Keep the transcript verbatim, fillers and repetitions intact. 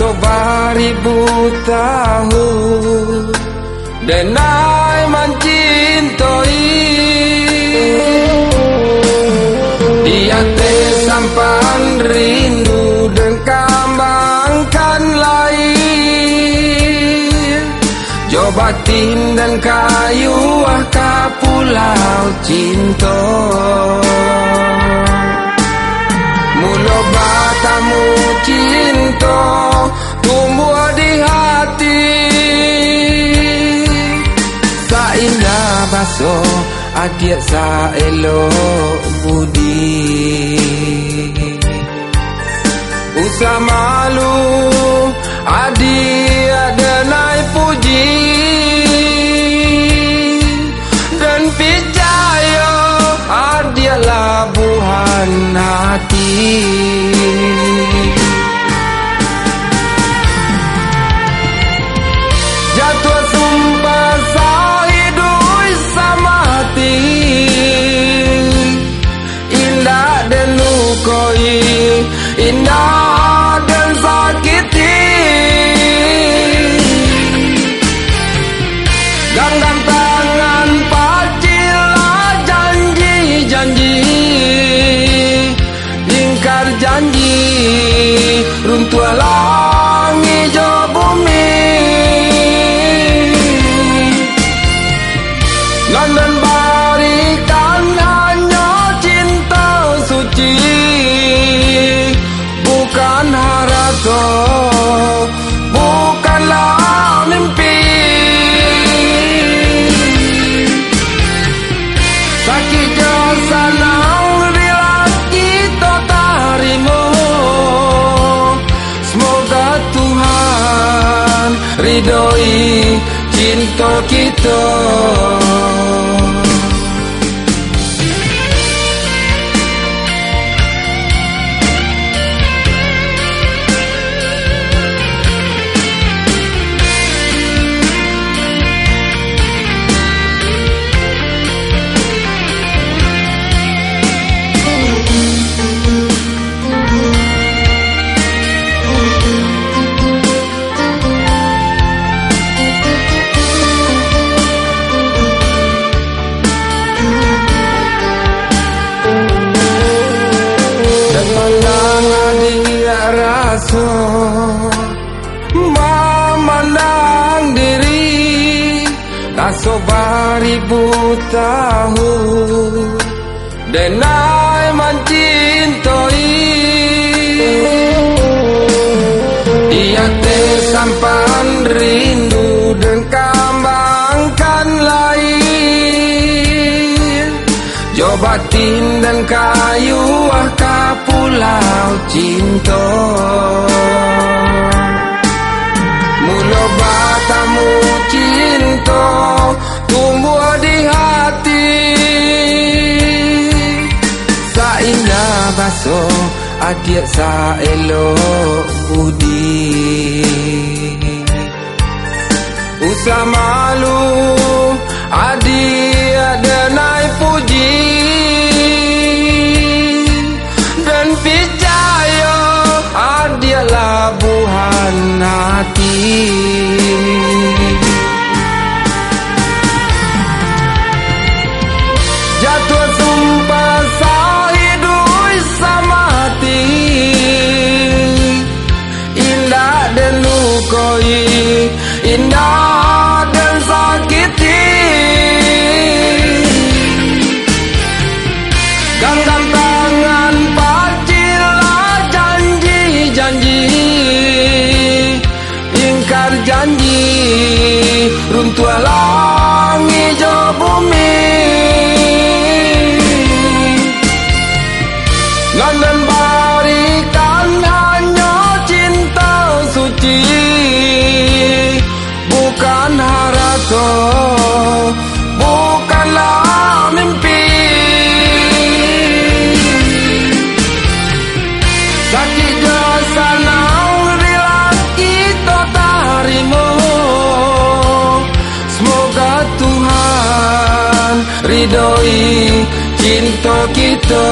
Baribu tahun denai mancintoi, di ateh sampan rindu den kambangkan lai. Jo batin den kayuah ka pulau cinto. Mulo batamu cinto, tumbuah di hati. Saindah baso, adiak saelok budi. Usah malu, adiak denai puji. Den picayo, adiak labuhan hati. Jatuah sumpah sahiduik samati. Indak den lukoi, indak den sakiti. Ganggam tangan, pacilah janji-janji. Ingkar janji, runtuah langik jo bumi. Nan den barikan hanyo cinto suci, bukan harato, bukanlah mimpi. Sakik jo sanang, rila kito tarimo. Semoga Tuhan ridoi cinto kito. Dek pandang adiak raso, mamandang diri, raso baribu tahun denai mancintoi. Di ateh sampan rindu den kambangkan lai. Jo batin den kayuah ka pulau cinto. Mulo batamu cinto, tumbuah di hati. Saindah baso, adiak saelok budi. Usah malu, adiak denai puji. Den picayo, adiak labuhan hati. Jatuah sumpah sahiduik samati. Indak den lukoi, indak den sakiti. Ganggam tangan, pacilah janji-janji. Ingkar janji, runtuah langik jo bumi. Nan den barikan hanyo cinto suci, bukan harato, bukanlah mimpi. Sakik jo sanang rila kito tarimo. Semoga Tuhan ridoi cinto kito.